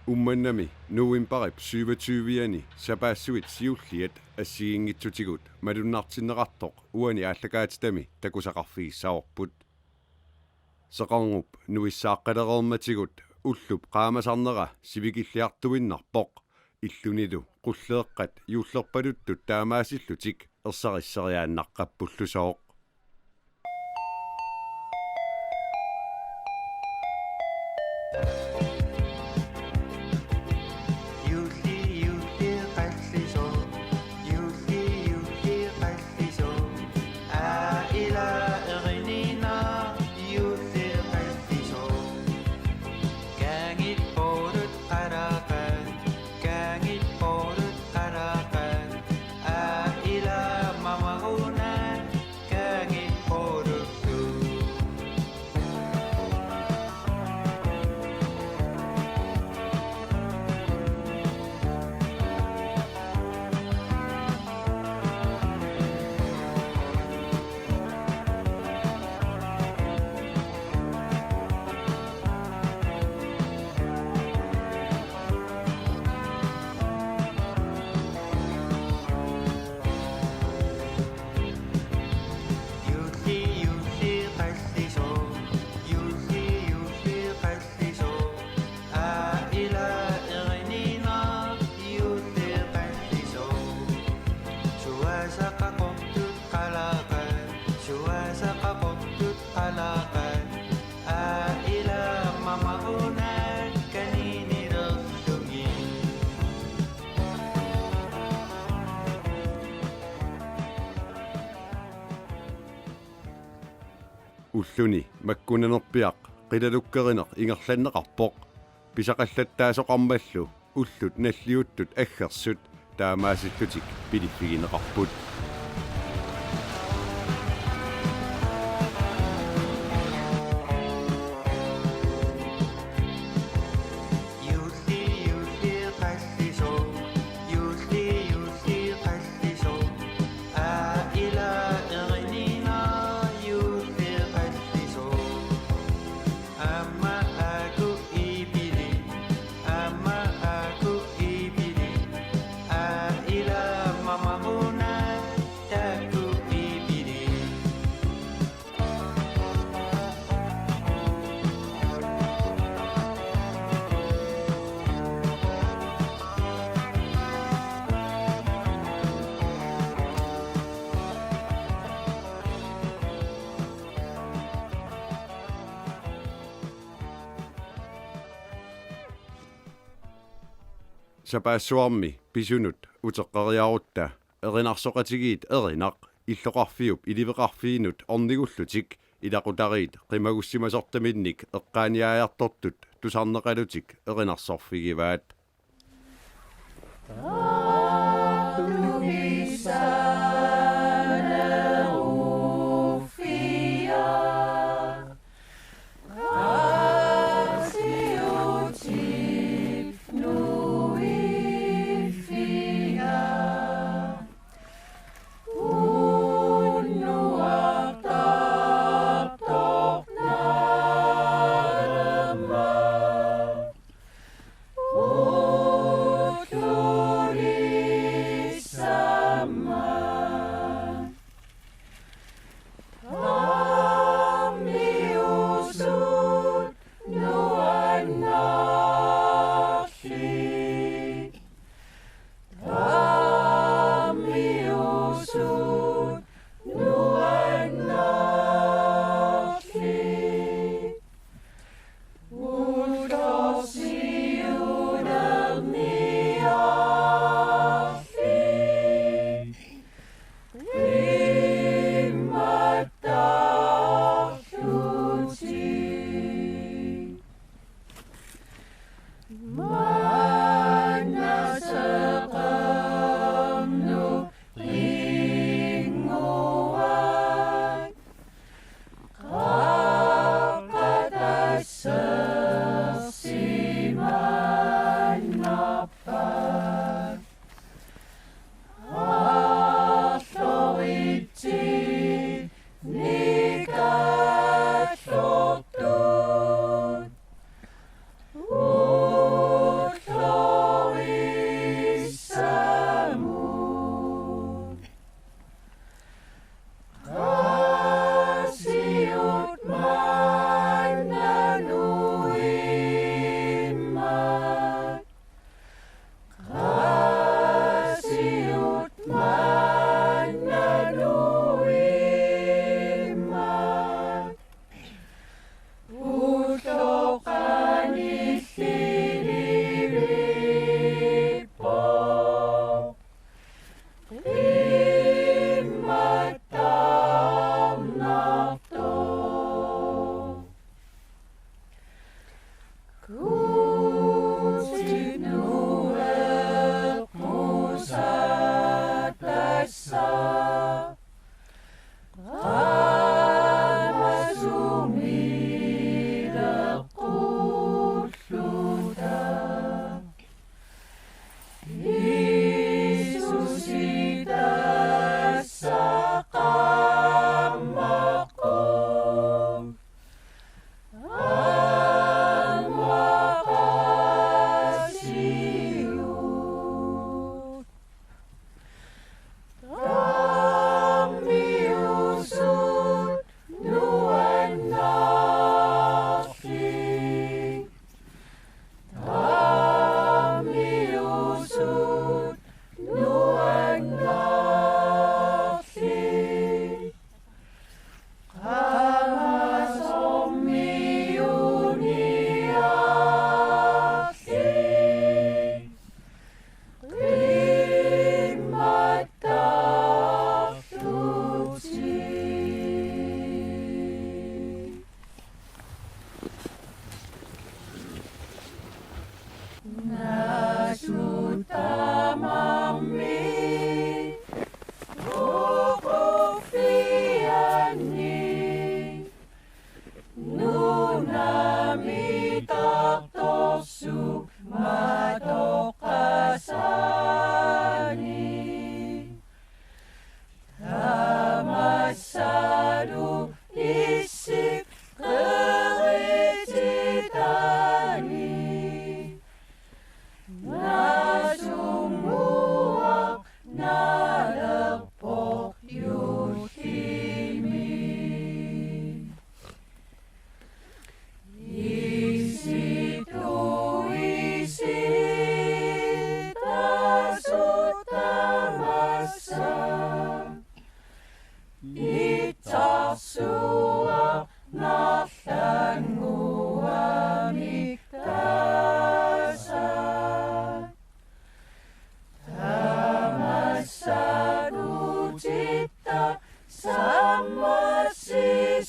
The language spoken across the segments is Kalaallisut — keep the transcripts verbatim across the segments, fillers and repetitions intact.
Uummannami novembarip syvogtyve-ani sapaassuit siulliat assigiinngitsutigut malunnartinneqartoq uani aallakaatitami takusaqarfigissavarput. Seqernup nuissaaqqalereermatigut ullup qaamasarnera sivikilliartuinnarpoq, illunilu qulleeqqat juullerpaluttut taamaasillutik ersarisseriaannaqqappullusooq. Juulli, juulli qallisoq, juulli, juulli qallisoq, aa ila eriniinnaq juulli qallisoq. Kaanngippoorut qalaqaat, kaanngippoorut qalaqaat, aa ila mamarunaat kaanngippooruttoq. Juulli, juulli qallisoq, juulli, juulli qallisoq, aa ila eriniinnaq juulli qallisoq. Suaasaqaqortut qalaqaat, suaasaqaqortut qalaqaat, aa ila mamarunaat kaniinilerlugit. Ulluni makkunanerpiaq qilalukkerineq ingerlanneqarpoq. Pisaqallattaasoqarmallu ullut nalliuttut aggersut taamaasillutik piliffigineqarput. Juulli, juulli qallisoq, juulli, juulli qallisoq, aa ila eriniinnaq juulli qallisoq. Aamma aaku iipili, aamma aaku iipili, aa ila mamarunaat taakku iipili. Sapaassuarmi pisunut uteqqeriarutta erinarsoqatigiit Erinaq illoqarfiup iliveqarfiinut ornigullutik ilaqutariit qimagussimasortaminnik eqqaaniaajartortut tusarneqalutik erinarsorfigivaat.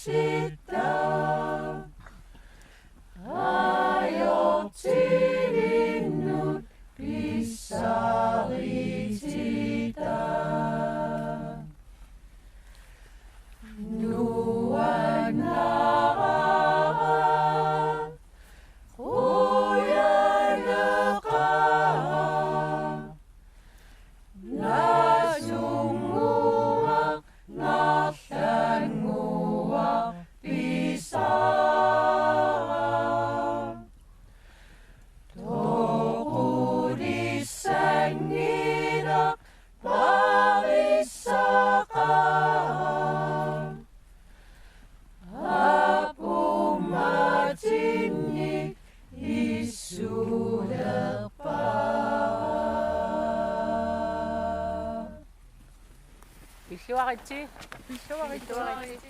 Titta. Ajortilinnut pissaritita. Nuannarara. Qujanaqaaq. Nasunnguaq nallanguaq pisara. Toqulissannginnaq parissaqaaq. Apumatinni issulerpara. Pilluaritsi. Pilluaritsi.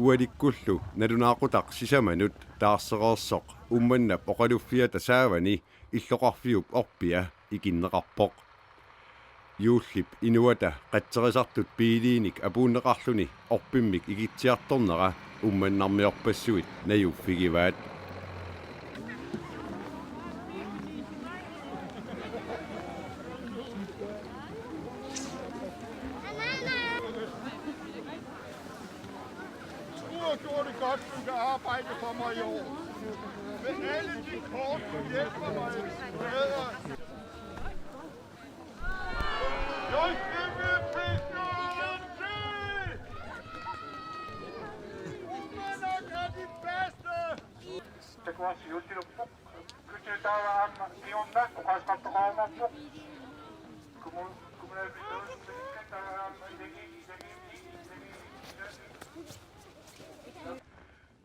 Ualikkullu nalunaaqutaq sisamanut taarsereersoq Uummannap oqaluffiata saavani illoqarfiup orpia ikinneqarpoq. Juullip inuata qatserisartut biiliinik apuunneqarluni orpimmik ikitsiartornera uummannarmiorpassuit najuuffigivaat. Jeg tror, jeg gjorde det godt stykke arbejde for mig i år. Med alle de kort, du hjælper mig med.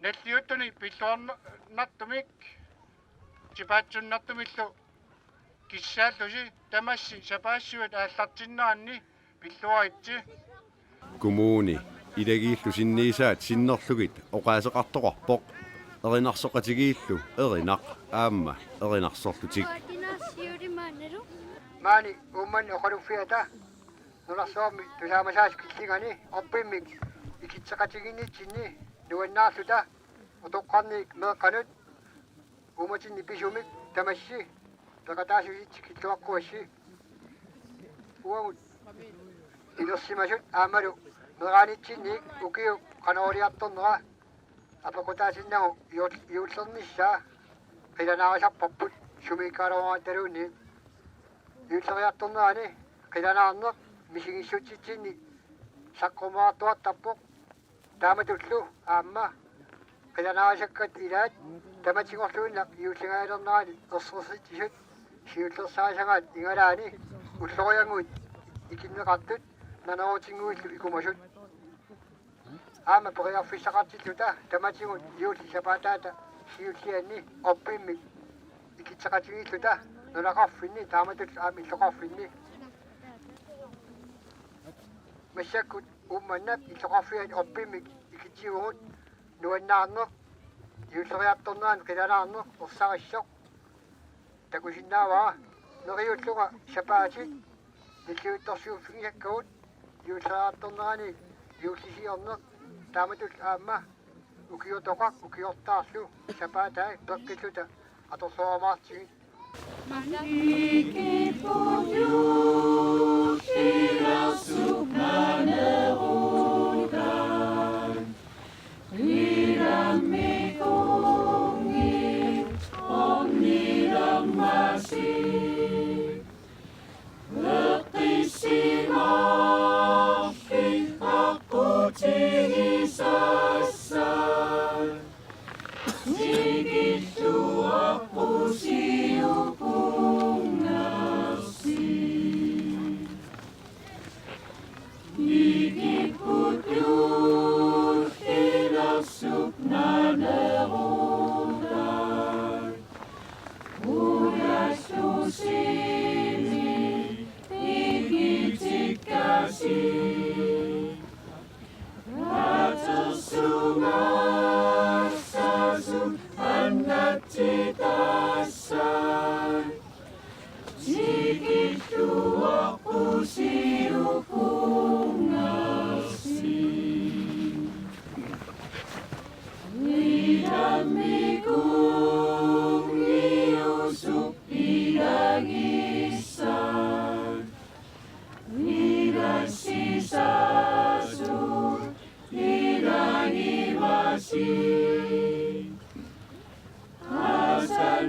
Nalliuttuni pilluarnartumik tipaatsunnartumillu kissaallusi tamassi sapaassuit aallartinneranni pilluaritsi. Kommuni ilagiillu sinniisaat sinnerlugit oqaaseqartoqarpoq erinarsoqatigiillu erinaq aamma erinarsorlutik. Maani Uummannap oqaluffiata nunarsuarmi tusaamasaasa killingani orpimmik ikitseqatigiinnitsinni nuannaarluta utoqqarniit meeqqanut uummatinni pisumik tamassi peqataasusi tikilluaqquassi. Uagut ilersimasut aammalu meeraanitsinniit ukiup qanoq iliartornera apeqqutaatinnagu juul-, juullernissaa qilanaarisarparput sumiikkaaluaraangattaluunniit. Juulleriartornerani qilanaarneq misigissutsitsinni saqqummerartuartarpoq. Taamatullu aamma qilanaarisakkat ilaat tamatigorluinnaq juullingaalernerani ersersitsisut siullersarisagaat igalaani ulloriannguit ikinneqartut naneruutinnguillu ikumasut. Aamma periarfissaqartilluta tamatigut juulli sapaataata siullianni orpimmik ikitseqatigiilluta nunaqarfinni taamatullu aamma illoqarfinni. Massakkut Uummannap illoqarfiani orpimmik ikitsivugut nuannaarneq juulleriartornerani qilanaarneq ersarissoq takusinnaavara. Neriullunga sapaatit nalliuttorsiuffigisakkagut juulleriartornerani juullisiorneq taamatullu aamma ukiortoqaq ukiortaarlu sapaatai peqqilluta atorluarumaartigit.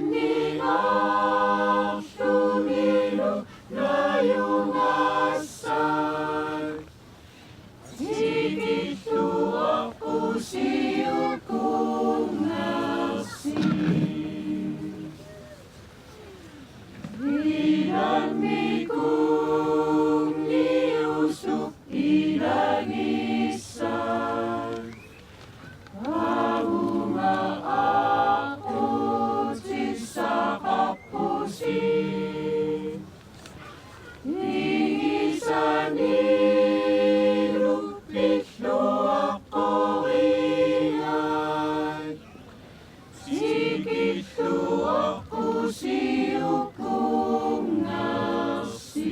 Ningarlumilu najungassat. Tikilluaqqusiukunngarsi. Ilammikungniusuk ilagissat. Avunga aqqutissaqarpusi. Igisanilu pilluaqqorigai. Tikilluaqqusiukunngarsi.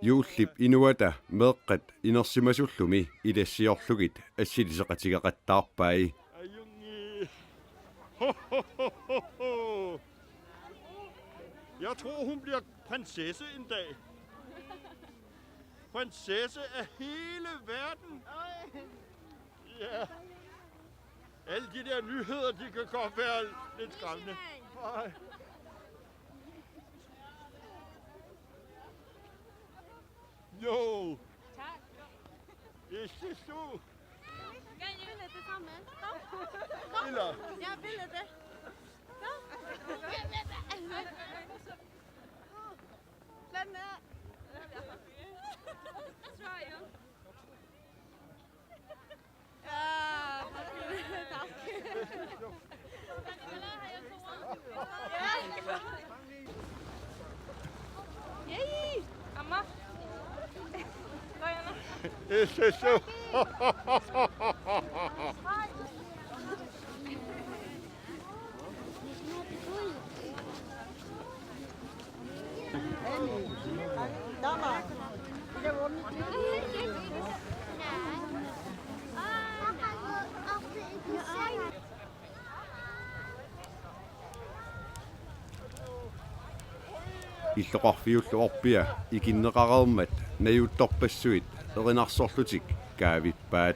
Juullip inuata meeqqat inersimasullumi ilassiorlugit assiliseqatigeqattaarpai. Ajunngii. Jeg tror, hun bliver prinsesse en dag. Prinsesse af hele verden. Ja. Alle de der nyheder, de kan godt være lidt skræmmende. Nej. Jo. Tak. Ikke du. Vil du det sammen? Eller? Jeg vil det. Sådan der. Tror jeg. Illoqarfiullu orpia ikinneqareermat najuttorpassuit erinarsorlutik kaavippaat.